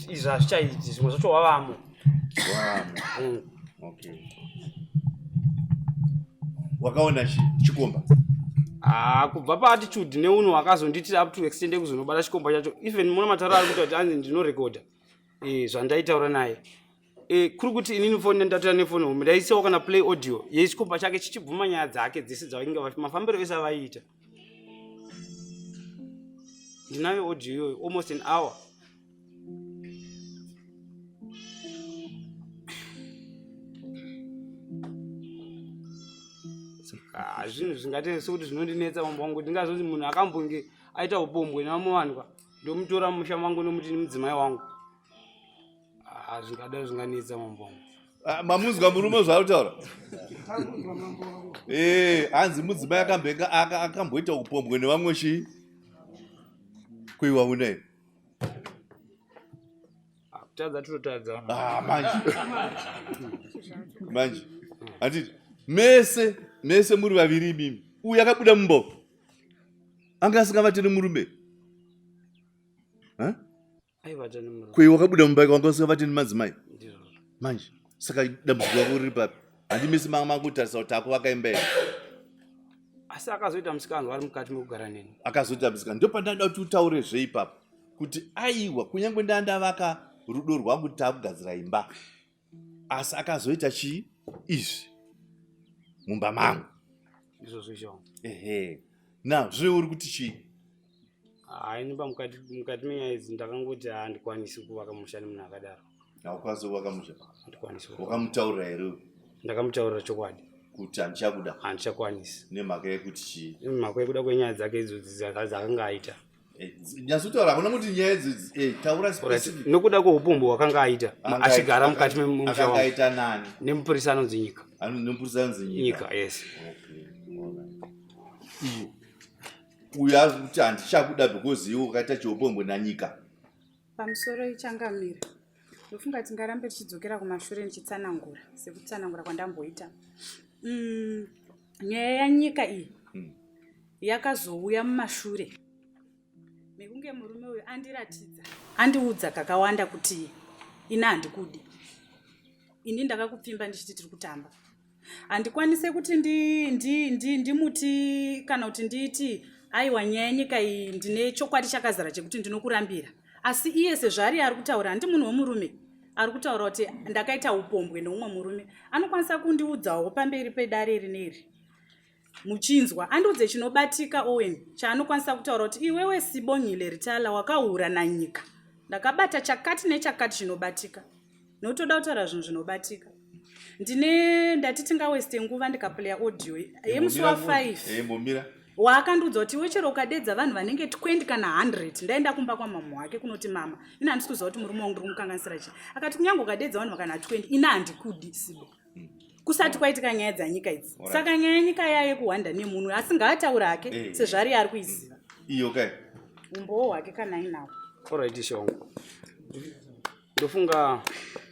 izvi hazvichaiti zvimwe zvacho wavamo mm. wakaona chikomba ah, kubva paattitude neuno akazonditira up to extend kuzonobata chikomba chacho even muna matauro ari kuita kuti anzi ndinorekodha eh, zvandaitaura naye Eh, kuri kuti inini foni ndatora nefoni hombe ndaisawo kana play audio yechikomba chake chichibvuma nyaya dzake dzese dzavainge mafambiro ese avaiita ndinayo audio iyoyo almost an hour ah, zvinhu zvingati sekuti zvinondinetsa mambo wangu ndingazoti munhu akambonge aita upombwe nevamwe vanhu ka ndomutora mumusha mangu ndomuti mudzimai wangu Ah, zvingadai zvinganetsa mambo wangu. Ah, mamunzwa murume zvaari kutaura eh, hanzi mudzimai akamboita akamboita upombwe nevamwe chii kuiwa unei ah, kutadza tinotadza ah, manje manje handiti mese mese muri vaviri imimi uyu akabuda mumba anga asingavate nemurume Ko wakabuda mumba wanga usingavati nemadzimai manje saka dambudziko rako riri papi handi mese manga makutarisa kuti akuvaka imba here asi akazoita musikanzwa ari mukati mekugara neni akazoita musikanzwa ndopandada kuti utaure zve ipapo kuti aiwa kunyange ndandavaka rudo rwangu takugadzira imba asi akazoita chii izvi mumba mangu izvozvo izvo ehe now zvino uri kuti chii hayi nimba mukati mukati menyaya idzi ndakangoti handikwanisi kuvaka musha nemunhu akadaro haukwanisi kuvaka musha handikwanisi wakamutaurira here ndakamutaurira chokwadi kuti handichakuda handichakwanisi nemhaka yekuti chii nemhaka yekuda kwenyaya dzake idzodzi dzakanga aita Eh, nyatsotaura hakuna kuti nyaya idzi eh, taura specific nokuda kweupombwe hwakanga aita achigara mukati memusha wangu aita nani nemupurisa anonzi nyika nemupurisa anonzi nyika nyika yes okay. Uyo ari kuti handichakuda because iwe wakaita cheupombwe nanyika pamusoro ichangamira ndofunga tingarambe tichidzokera kumashure ndichitsanangura sekutsanangura kwandamboita mm, nyaya yanyika iyi mm. Yakazouya mumashure mekunge murume uyu andiratidza, andiudza kakawanda kuti ini handikudi, ini ndakakupfimba ndichiti tiri kutamba. Handikwanise kuti ndimuti kana kuti nditi aiwa nyaya yenyika iyi ndine chokwadi chakazara chekuti ndinokurambira, asi iye sezvo ari ari kutaura handi munhu wemurume ari kutaura kuti ndakaita upombwe neumwe murume, anokwanisa kundiudzawo pamberi pedare rineri muchinzwa andiudze chinobatika Owen chaanokwanisa kutaura kuti iwewe Sibongile Ritala wakahura nanyika, ndakabata chakati nechakati chinobatika, notoda kutaura zvinhu zvinobatika. Ndine ndati tingaweste nguva ndikaplaya audio yemusi wa 5 waakandiudza kuti iwe chero ukadedza vanhu vanenge 20 kana 100, ndaenda kumba kwamama wake kunoti mama ini handisi kuziva kuti murume wangu ndiri kumukanganisira chii, akati kunyange ukadedza vanhu vakana 20 ini handikudi Sibo, kusati kwaitika nyaya dzanyika idzi. Saka nyaya yenyika yaye kuhwanda nemunhu asi ngaataura hake sezvo ari ari kuiziva iyo kai umbowo hwake kana ainawo. Alright, shongo ndofunga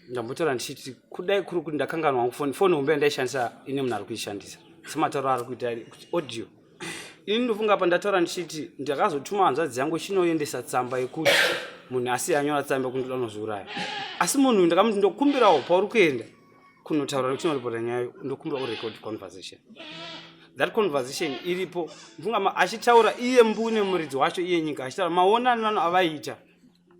ndambotaura ndichiti kudai kuri kuti ndakanganwa hangu foni, foni hombe yandaishandisa ine munhu ari kuishandisa sematauro ari kuita kuti audio ini ndofunga apa ndataura ndichiti ndakazotuma hanzvadzi yangu chinoendesa tsamba yekuti munhu asi anyora tsamba yekuti ndoda unozviuraya, asi munhu uyu ndakamuti ndokumbirawo pauri kuenda kunotaura chinoripota nyaya, ndokumbira urecord conversation. That conversation iripo, mfunga achitaura iye mbune muridzi wacho iye nyika achitaura maonano avaiita,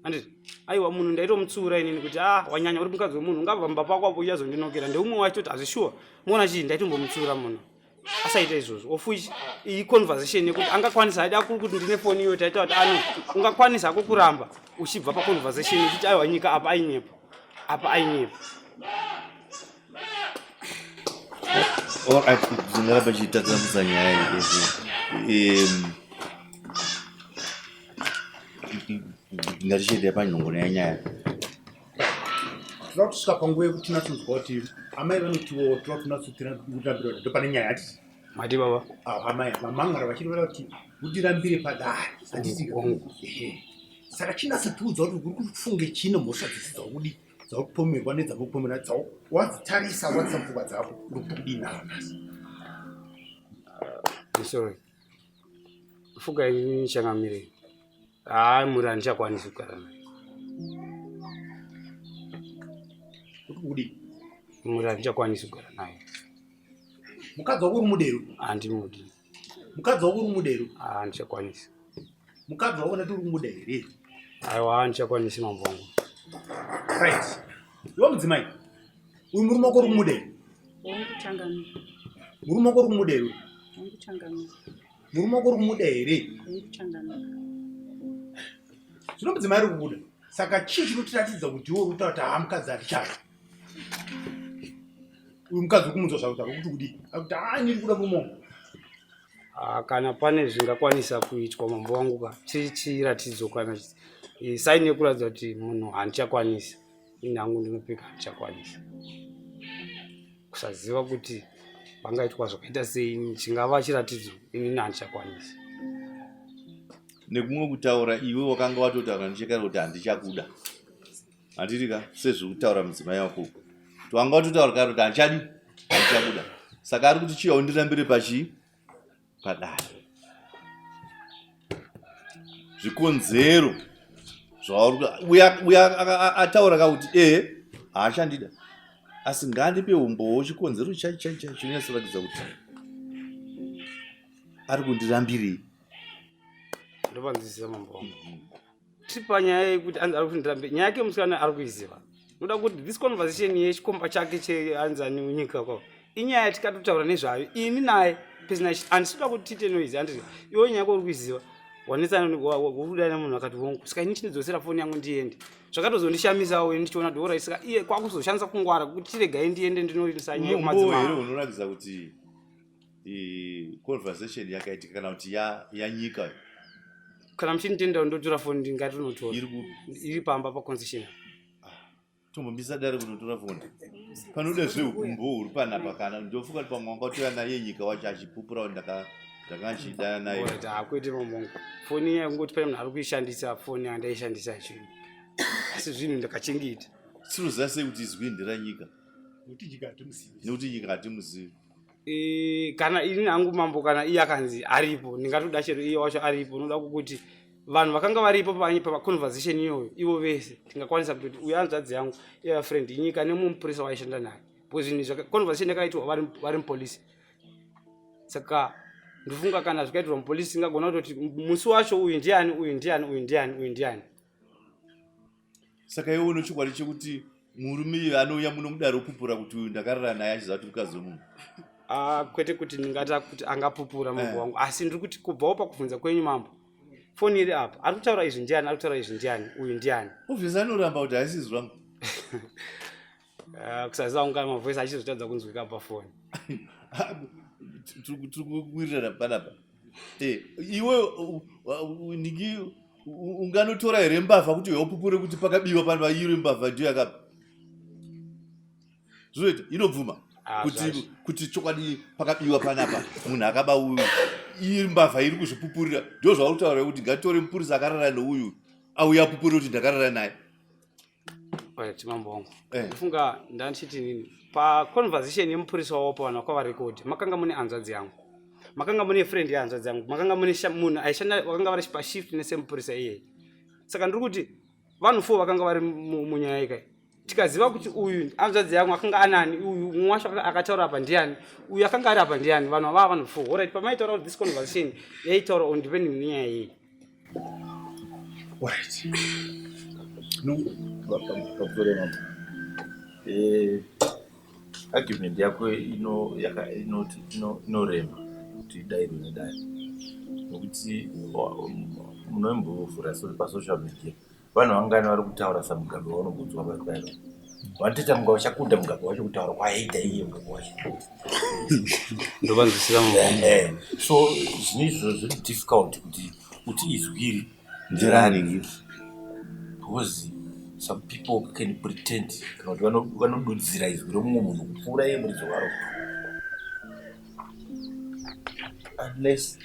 anditi aiwa munhu ndaitomutsiura inini kuti ah wanyanya uri mukadzi wemunhu ungabva mumba pako apo uchazondinokera ndeumwe wacho kuti hazvishuwa muona chii, ndaitombomutsiura munhu asaita izvozvo, of which iyi conversation yekuti angakwanisa aida kuri kuti ndine foni iyo taita kuti ano ungakwanisa hako kuramba uchibva paconversation uchiti aiwa nyika apa ainyepa apa ainyepa. Alright, zingaramba chitatsamisa nyaya iyi. Ngatichiendera panhongono yenyaya. Tinoda kusvika panguva yekuti tinatsonzwa kuti amai vanotiwo toda kunatsotira kurambira kuti ndopane nyaya, hatiti? Mati baba. Amai vamangara vachirevera kuti utirambire padare, handiti? Ehe. Saka chinatsotiudza kuti uri kufunge chine mhosva dzese dzauri dzakupomerwa nedzakupomerwa dzau wadzitarisa wadzisa pfungwa dzako uri kuti kudii nazvo nhasi? Sorry, fuga ini changamire, haa muri handichakwanisi kugara naye. Uri kudii? Muri handichakwanisi kugara naye. Mukadzi wako uri mudero? Handimudi. Mukadzi wako uri mudero? Handichakwanisi. Mukadzi wako ndati uri kumuda here? Aiwa, handichakwanisi mambo wangu. Right, iwe mudzimai, uyu murume wako uri kumuda here? Hongu changamire. Murume wako uri kumuda here? Hongu changamire. Murume wako uri kumuda here? Hongu changamire. Zvino mudzimai ari kubuda, saka chii chinotiratidza kuti iwe uri kutaura kuti haa mukadzi handichada uyu mukadzi? Uri kumunzwa zvakuti ari kuti kudii? Akuti haa ndiri kuda murume wangu. Ah, kana pane zvingakwanisa kuitwa mambo wangu ka chiri chiratidzo kana saini yekuratidza kuti munhu handichakwanisa, ini hangu ndinopika handichakwanisa, kusaziva kuti pangaitwa zvakaita sei chingava chiratidzo, inini handichakwanisa. Nekumwe kutaura iwe wakanga watotaura nechekare kuti handichakuda, handiti ka? Sezviri kutaura mudzimai wako kuti wanga watotaura kare kuti handichadi, handichakuda, saka ari kuti chiya undirambire pachii padare zvikonzero zvauri uya uya ataura ka kuti ehe haachandida, asi ngaandipe umbowo chikonzero chai chai chai chinonyatsoratidza kuti ari kundirambirei. Ndopanzwisisa mambo wangu. Tiri panyaya yekuti anzi ari kundirambe, nyaya yake musikana ari kuiziva, noda kuti this conversation yechikomba chake cheanzani nyika kwavo inyaya yatikatotaura nezvayo ini naye pesina, handisitoda kuti tiite noise, handiti? Iwe nyaya yako uri kuiziva, wanetsana urikudana munhu akati hongu, saka ini chindidzosera foni yangu ndiende. Zvakatozondishamisawo ini ndichiona kuti alright, saka iye kwakuzoshandisa kungwara kuti chiregai ndiende ndinoisa nyaya Umbowo here kumadzimai unoratidza kuti conversation yakaitika kana kuti yanyika? Kana muchinditenda ndotora foni, ndingati unotora. Iri kupi? Iri pamba paconcession. Tombomisa dare kunotora foni, panoda zveumbo huri panapa. Kana ndofunga kuti pamwe wanga utoya naye nyika wacho achipupura kuti ndakanga ndichidana naye. Alright, hakwete mambo wangu, foni iya kungoti pane munhu ari kuishandisa foni yandaishandisa chinhu, asi zvinhu ndakachengeta. Tinoziva sei kuti izwi nderanyika? Nekuti nyika hatimuzivi. Nekuti nyika hatimuzivi. E, kana ini hangu mambo kana iye akanzi aripo ndingatoda chero iye wacho aripo unoda kukuti vanhu vakanga varipo paconversation iyoyo ivo vese tingakwanisa kutoti uyo hanzvadzi yangu iya friend inyika nemumupurisa waishanda naye because zvinhu izvi conversation yakaitwa vari mupolisi saka ndofunga kana zvikaitirwa mupolisi tingagona kutoti musi wacho uyu ndiani uyu ndiani uyu ndiani uyu ndiani. Saka iwe une chokwadi chekuti murume iye anouya muno mudare opupura kuti uyu ndakarara naye achiziva kuti mukadzi wemunhu? Ah, kwete kuti ndingati kuti angapupura mambo eh. wangu asi ndiri kuti kubvawo pakubvunza kwenyu mambo foni iri apa ari kutaura izvi ndiani ari kutaura izvi ndiani uyu ndiani obviously anoramba kuti haisi izwi rangu. Ah, kusaziva kunga mavoice achizotadza kunzwika pafoni. Tiri kuwirirana panapa. Eh, iwe niki unganotora here mbavha kuti upupure kuti pakabiwa pano iri mbavha ndiyo yakaba? Zvinoita inobvuma ah, kuti kuti chokwadi pakabiwa panapa munhu akaba uyu iyi mbavha iri kuzvipupurira ndo zvauri kutaura kuti ngatitore mupurisa akarara neuyu auya apupurire kuti ndakarara naye. Right, mambo wangu eh. Ndofunga ndandichiti nini paconversation yemupurisa wavo pavanhu vakavarekodi makanga mune hanzvadzi yangu makanga mune friend yehanzvadzi yangu makanga mune munhu aishanda vakanga vari pashift nesemupurisa iyeye saka ndiri kuti vanhu fo vakanga vari munyaya ikai tikaziva kuti uyu hanzvadzi yangu akanga anani uyu mumwe wacho akataura apa ndiani uyu akanga ari apa ndiani vanhu avava vanhu fo orit pamaitaura kuti this conversation yaitaura on depending nenyaya iyi. Right. No, pamusoro mambo. Eh, argument yako ino yaka inoti ino inorema kuti idairwe nedare nokuti munoimbovhura pasocial media vanhu vangani vari kutaura samugabe vaunombonzwa vari pairo vanotoita mugabe vachakunda mugabe wacho kutaura kwaaita iye mugabe wacho ndovanzwisira eh, so zvino izvo zviri difficult kuti kuti izwi iri nderani iri because some people can pretend kana kuti vanodudzira izwi romumwe munhu kupfuura iye muridzo waro unless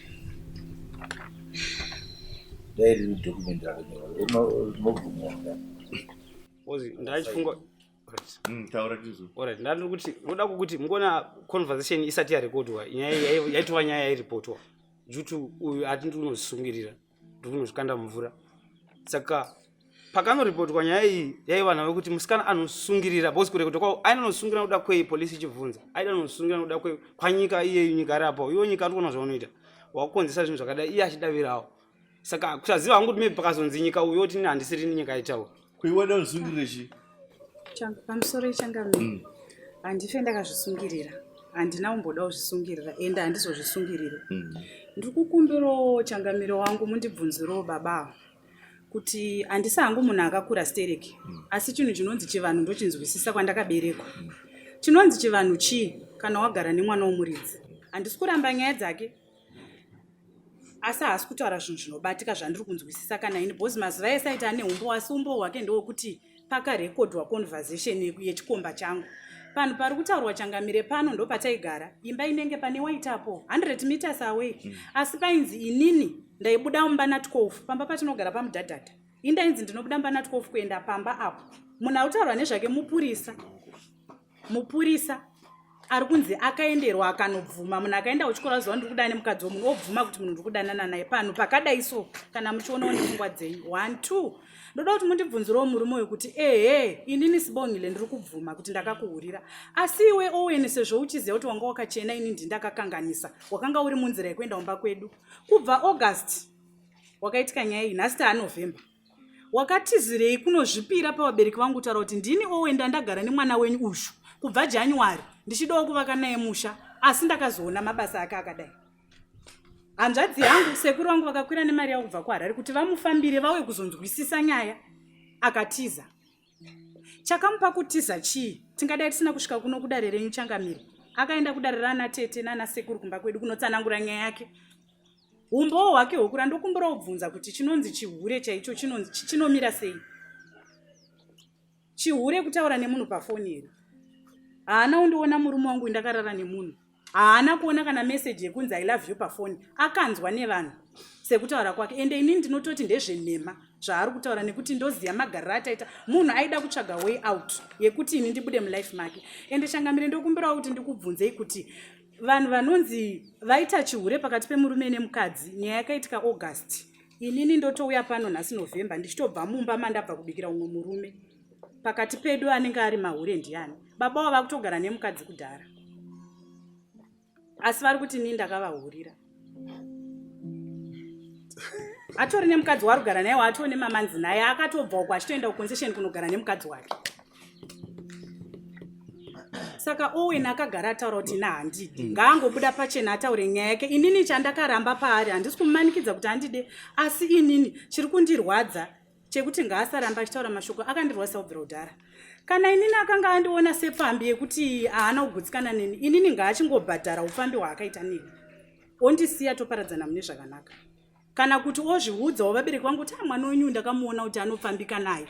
dai riri document rakanyorwa rinobvumwa. Ozi ndachifunga mm, taura tizo. Alright, ndandiri kuti ndoda kukuti mukuona conversation isati yarekodwa nyaya yaitova nyaya yairipotwa due to uyu ati ndiri kunozvisungirira ndiri kunozvikanda mumvura saka pakanoripotwa nyaya iyi yaiva nhau yekuti musikana anosungirira because kurekotwa kwavo ainonosungirira nokuda kwei polisi ichibvunza aida nonosungirira nokuda kwei kwanyika iyeyu nyika ari apo iwo nyika ari kuona zvaunoita wakukonzesa zvinhu zvakadai iye achidavirawo saka kusaziva hangu kuti maybe pakazonzi nyika uyo oti handisiri ni nyika itaura kuiwada unosungirire chii pamusoro ichangamire mm. handife ndakazvisungirira handina kumboda kuzvisungirira ende handizozvisungirire mm. ndiri kukumbirawo changamire wangu mundibvunzirewo baba avo kuti handisi hangu munhu akakura stereki mm. asi chinhu chinonzi chivanhu ndochinzwisisa kwandakaberekwa mm. chinonzi chivanhu chii kana wagara nemwana womuridzi handisi kuramba nyaya dzake asi haasi kutaura zvinhu zvinobatika zvandiri kunzwisisa kana ini bcause mazuva ese aiti ane umbo asi umbo hwake ndewekuti pakarekodwa conversation yechikomba changu panhu pari kutaurwa changamire pano ndopataigara imba inenge pane waitapo 100 meters away mm. asi painzi inini ndaibuda mumba na 12 pamba patinogara pamudhadhadha indainzi ndinobuda mumba na 12 kuenda pamba apo munhu akutaurwa nezvake mupurisa mupurisa ari kunzi akaenderwa akanobvuma munhu akaenda kuchikoro aziva ndiri kudana nemukadzi wemunhu obvuma kuti munhu ndiri kudanana naye panhu pakadai so kana muchionawo nepfungwa dzenyu one two ndoda kuti mundibvunzirewo murume uyu kuti ehe inini sibongile ndiri kubvuma kuti ndakakuhurira asi iwe owen sezvo uchiziva kuti wanga wakachena ini ndindakakanganisa wakanga uri munzira yekuenda kumba kwedu kubva august wakaitika nyaya iyi nhasi taanovember Wakatizirei kunozvipira pavabereki vangu kutaura kuti ndini Owen ndandagara nemwana wenyu uyu kubva January ndichidawo kuvaka naye musha asi ndakazoona mabasa ake akadai. Hanzvadzi yangu sekuru vangu vakakwira nemari yavo kubva kuHarare kuti vamufambire vauye kuzonzwisisa nyaya akatiza. Chakamupa kutiza chii? Tingadai tisina kusvika kuno kudare renyu changamire. Akaenda kudare raana tete nana sekuru kumba kwedu kunotsanangura nyaya yake. Humbowo hwake hwekura ndokumbira kubvunza kuti chinonzi chihure chaicho chinonzi chinomira sei? Chihure kutaura nemunhu pafoni here? Haana undiona murume wangu ndakarara nemunhu. Haana kuona kana message yekunzi I love you pafoni. Akanzwa nevanhu sekutaura kwake. Ende inini ndinototi ndezvenhema zvaari kutaura nekuti ndoziva magariro ataita. Munhu aida kutsvaga way out yekuti ini ndibude mulife make. Ende changamire ndokumbirawo kuti ndikubvunzei kuti Vanhu vanonzi vaita chihure pakati pemurume nemukadzi, nyaya yakaitika August. Inini ndotouya pano nhasi November ndichitobva mumba mandabva kubikira umwe murume. Pakati pedu anenge ari mahure ndiani? Baba wava kutogara nemukadzi kudhara. Asi vari kuti inini ndakavahurira. Atori nemukadzi waari kugara naye waatoo nemamanzi naye akatobva uko achitoenda kuconcession kunogara nemukadzi wake. Saka Owen akagara ataura kuti ina handidi. Ngaangobuda pachena ataure nyaya yake. Inini chandakaramba paari handisi kumumanikidza kuti andide, asi inini chiri kundirwadza chekuti ngaasaramba achitaura mashoko akandirwadzisa kubvira kudhara. Kana inini akanga andiona sepfambi yekuti haana kugutsikana neni, inini ngaachingobhadhara upfambi hwaakaita neni. Ondisiya toparadzana mune zvakanaka. Kana kuti ozviudzawo vabereki vangu kuti ah, mwana wenyu ndakamuona kuti anopfambika naye.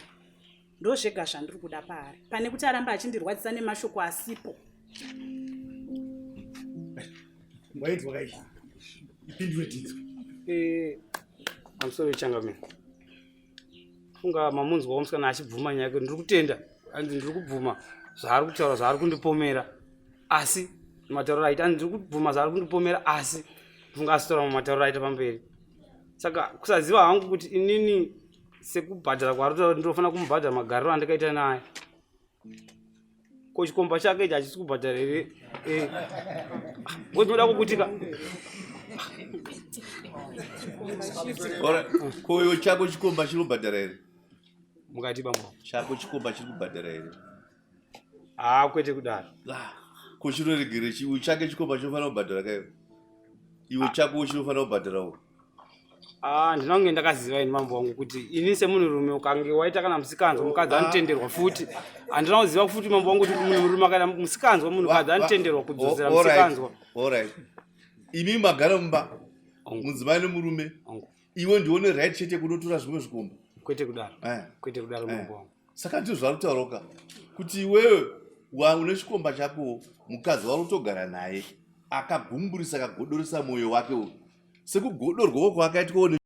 Ndozvega zvandiri kuda paari, pane kuti arambe achindirwadzisa nemashoko asipo. Wainzwa kai? Ipindure tinzwe. Eh, I'm sorry changamire. Funga mamunzwawo musikana achibvuma nyaya yake. Ndiri kutenda, hanzi ndiri kubvuma zvaari kutaura, zvaari kundipomera. Asi matauriro aita, hanzi ndiri kubvuma zvaari kundipomera asi funga asitaura matauriro aita pamberi. Saka kusaziva hangu kuti inini sekubhadhara kwaari kutaura ndinofanira kumubhadhara magariro andakaita naye. Ko chikomba chake ichi hachisi kubhadhara here? Eh. Ngo ndinoda kukutika. Ora, ko iwe chako chikomba chiri kubhadhara here? Mukati bambo. Chako chikomba chiri kubhadhara here? Ah, kwete kudaro. Ah, ko chinoregere chi chake chikomba chinofanira kubhadhara kaiwe? Iwe chako chinofanira kubhadharawo. Ah, ndina kunge ndakaziva ini mambo wangu kuti ini semunhurume ukange waita kana musikanzwa mukadzi anotenderwa futi. Handina kuziva futi mambo wangu kuti munhurume akaita musikanzwa munhukadzi anotenderwa kudzosera musikanzwa. All right. Imi magara mumba mudzimai nemurume. Iwe ndione right chete kunotora zvimwe zvikomba. Kwete kudaro. Eh. Kwete kudaro mambo wangu. Saka ndizvo zvaari kutaurawo kuti iwewe une chikomba chako mukadzi wari kutogara naye akagumburisa akagodoresa mwoyo wake uyu sekugodorwawo kwaakaitwawo.